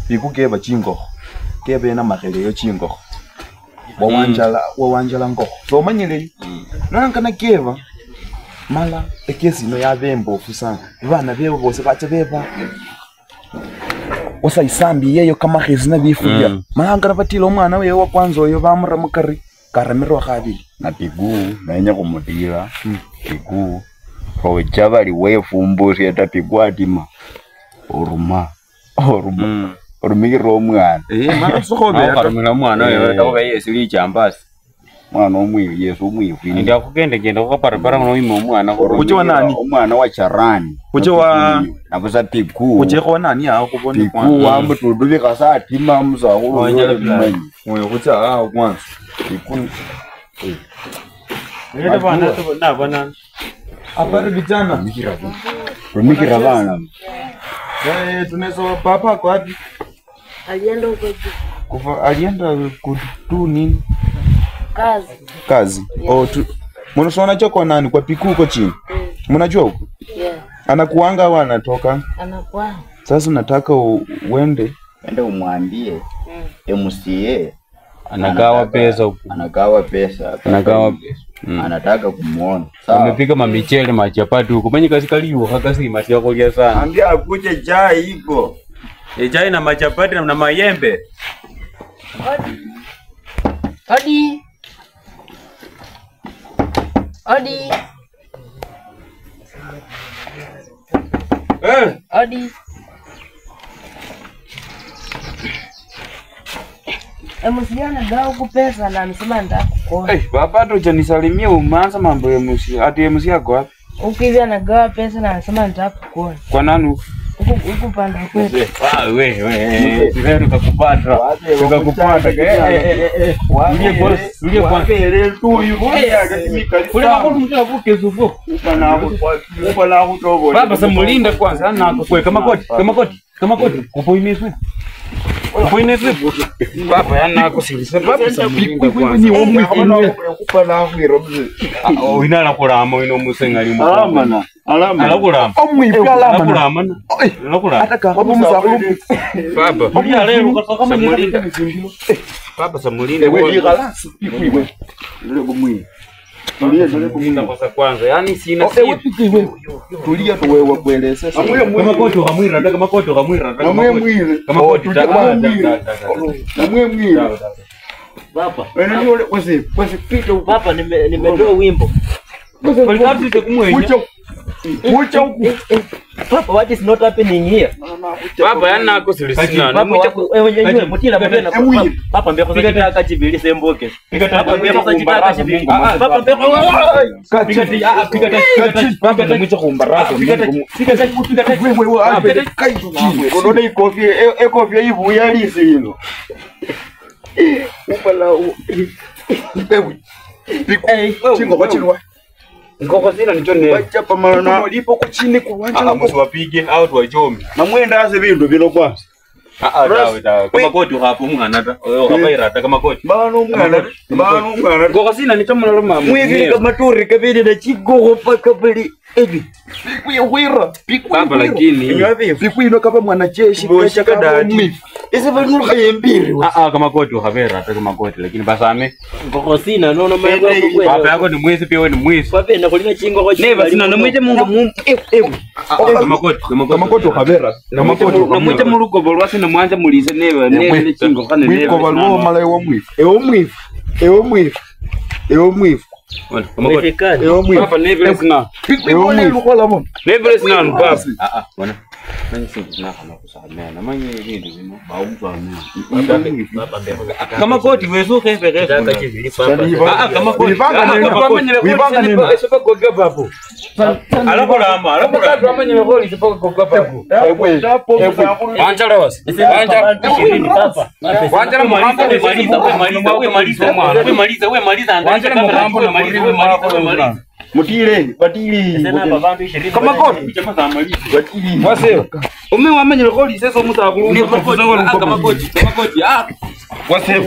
Bikukeba chingokho kebe na makheleyo chingokho wawanjala ngokho somanyile nankana keba mala ekesi no yabembofu sana bana bebo bose bacha beba osaisambi yeyo kamakhezi na bifuya malangana batila omwana wewe wa kwanza oyo bamura mukari karamirwa khabili na pigu nenya kumutila pigu oja bali wefumbusye ta pigu atima oruma oruma orumikira omwana mara sokhobera karumira omwana oyo takuba yesi lichambasi mwana omwivi yesu omwivi ndi akukendekenda khukaparapara noyima omwana kuche wa nani omwana wa charani kuche wa nabusa pigu kuche wa nani awo kubona pigu wamutudubika satima musakhulu oyo kucha awo kwanza pigu ndio bana na bana apari vijana rumikira bana tunezo papa kwa wapi alienda huko kufa alienda kutu nini kazi kazi yeah. Oh mnasona chako nani kwa piku huko chini mnajua huko yeah. Anakuanga au anatoka anakuanga. Sasa nataka uende ende umwambie MCA anagawa pesa huko anagawa pesa anagawa anataka kumuona sawa. Amepika mamichele machapati huko mwenye kazi kaliyo hakasi masia kulia sana ambia akuje chai iko chai na machapati na mayembe. Odi odi odi MCA anagawa huku pesa na amesema nitakukona. Baba ndo hujanisalimia umeanza mambo ya MCA. Ati MCA yako wapi? Huku hivi anagawa pesa na anasema nitakukona. Kwa nani huku? Huku panda kwetu. Wewe sasa tukakupata. Tukakupata. Ndiye boss, ndiye kwa. Kule hapo mtu zuvo. Upana kutobo. Baba samulinda kwanza na kukweka makoti, kama koti. Kupoineswe. Kupoineswe. Baba yana kusilisa baba samulinda kwanza. Ni omwe kupana kwiro. Ina nakulama ino musengali mu. Alamana. Alama. Alakulama. Omwipi alama. Alakulama. Alakulama. Ataka omusakhulu. Baba. Mulia lero kasaka samulinda. Baba samulinda. Wewe ikhalasi ikwiwe. Ndile kumwi. Tulia ndile kumwinda kwa kwanza. Yaani sina sina. Tulia tu wewe kueleza. Kama koti ukamwira, kama koti ukamwira. Namwe mwire. Kama koti namwe mwire. Baba. Wewe ndio wese wese pita baba nimetoa wimbo. Kucha huku. Papa, what is not happening here? Baba yana kusilisina. Papa, wewe mutila mutila. Papa mbeko chitaka chibili semboke. Papa mbeko chitaka chibili. Papa mbeko pika papa ndamwicha kumbaraza. Pika wewe kai unaona ikofia ekofia ivuya lisi ino. Upala ewe. Chingo chinwa. Ngoko sina nicho ne. Wachapa mana ulipo kuchini kuwanja musiwapige au tuwachome. Namwenda ase bintu bino kwanza. Dawe. Kama koti hapo mwana ta. Okabaira ta kama koti. Bano mwana. Bano mwana. Ngoko sina nicho mulalo mama. Mwivi kama turi kabili na chigoko paka bili. Ebi. Pikwi pikwi. Baba lakini. Pikwi ino kaba mwana jeshi kesha kadati. Ese bano khayembiri. Kama koti ukhabera ta kama koti lakini basame. Ngoko sina nono mayako kwenda. Baba yako ni mwezi pia wewe ni mwezi. Papa na kulina chingo Neva sina namwite Mungu Mungu. Kama koti kama koti ukhabera. Kama koti namwite muluko bolwasi na mwanza mulise neva neva chingo kana neva. Mwiko balwo mala ewo mwifu. Ewo mwifu. Ewo mwifu. Ewo mwifu. Ewo mwifu. Papa neva sina. Ewo mwifu. Neva sina baba. Bwana. Manyi sinzi nakana kusamena manyi bintu bino bawubamena. Kama koti wesu khebe khebe. Kama koti. Wibanga nena. Goga babu. Alakulama alakulama amanyile kholi sipaka goga babu. Wanjala wasi. Wanjala. Wanjala muhambo we maliza we maliza we maliza wanjala muhambo we maliza. Mutile batili kama koti batili wase ume wamanyile kholi sesa musakhulu kama koti wase.